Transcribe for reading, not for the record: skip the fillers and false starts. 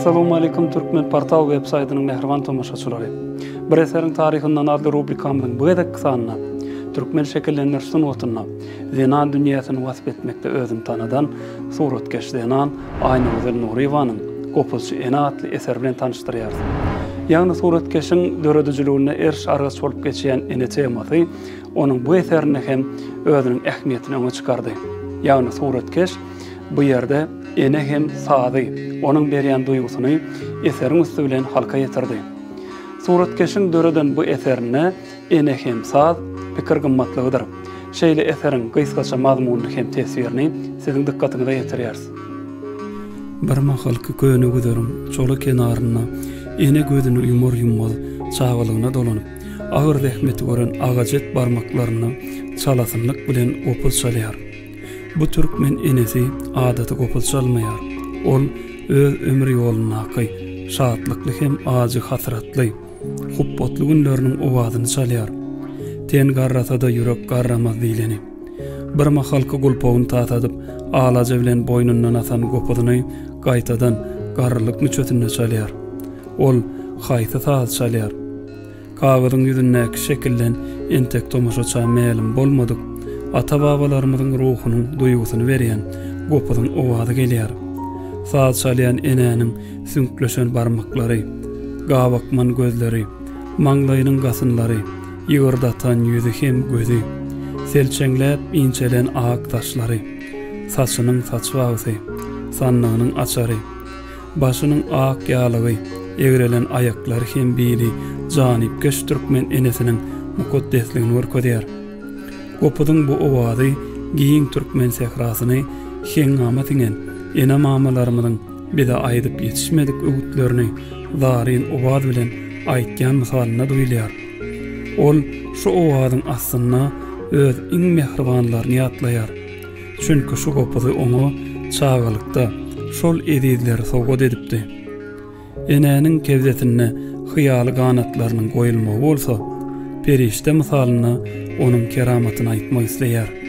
Assalamualaikum Türkmen portal web saýtynyň mähriban tomaşaçylary. Bir eseriň taryhyndan atly rubrikamyzyň bu gezekki sanynda türkmen şekillendiriş sungatynda zenan dünýäsini wasp etmekde özüni tanadan suratkeş zenan Aýnurgözel Nuryýewanyň Gopuzçy ene atly eseri bilen tanyşdyrýarys. Ýagny suratkeşiň döredijiliginde eriş-argaç bolup geçýän ene temasy onuň bu eserinde hem özüniň ähmiýetini öňe çykardy. Ýagny suratkeş bu ýerde ene hem sazy, onuň berýän duýgusyny eseriň üsti bilen halka ýetirdi. Suratkeşiň döreden bu eserinde ene hem saz pikir gymmatlygydyr. Şeýle eseriň gysgaça mazmunyny hem teswirini siziň dykgatyňyza ýetirýäris. Birmahalky köne güzeriň çola kenarynda ene gözüni ýumar-ýummaz çagalygyna dolanyp, agyr zähmeti gören agajet barmaklarynda çalasynlyk bilen gopuz çalýar. Bu türkmen enesi adaty gopuz çalmaýar. Ol öz ömür ýolundaky şatlykly hem ajy hasratly, hupbatly günleriniň owazyny çalýar. Ten garrasa-da ýürek garramaz diýleni. Birmahalky gulpagyny tasadyp, alaja bilen boýnundan asan gopuzyny gaýtadan garrylyk müçesinde çalýar. Ol haýsy sazy çalýar? Kagyzyň ýüzündäki şekilden entek tomaşaça mälim bolmadyk, ata-babalarymyzyň ruhunyň duýgusyny berýän gopuzyň owazy gelýär. Saz çalýan enäniň süňkleşen barmaklary, gabakman gözleri, maňlaýynyň gasynlary, ýygyrdatan ýüzi hem gözi, selçeňläp inçelen ak saçlary, saçynyň saçbagysy, sandygynyň açary, Başynyň ak ýalygy, egrelen aýaklary hem bili janypkeş türkmen enesiniň mukaddesligini görkezýär. Gopuzyň bu owazy giň türkmen sährasyny heňňama siňen ene-mamalarymyzyň bize aýdyp ýetişmedik öwütlerini zaryn owaz bilen aýtýan mysalynda duýulýar. Ol şu owazyň astynda öz iň mähribanlaryny ýatlaýar. Çünki şu gopuzy oňa çagalykda şol ezizleri sowgat edipdi. Enäniň kebzesinde hyýaly ganatlarynyň goýulmagy bolsa, perişde mysalynda onuň keramatyny aýtmak isleýär.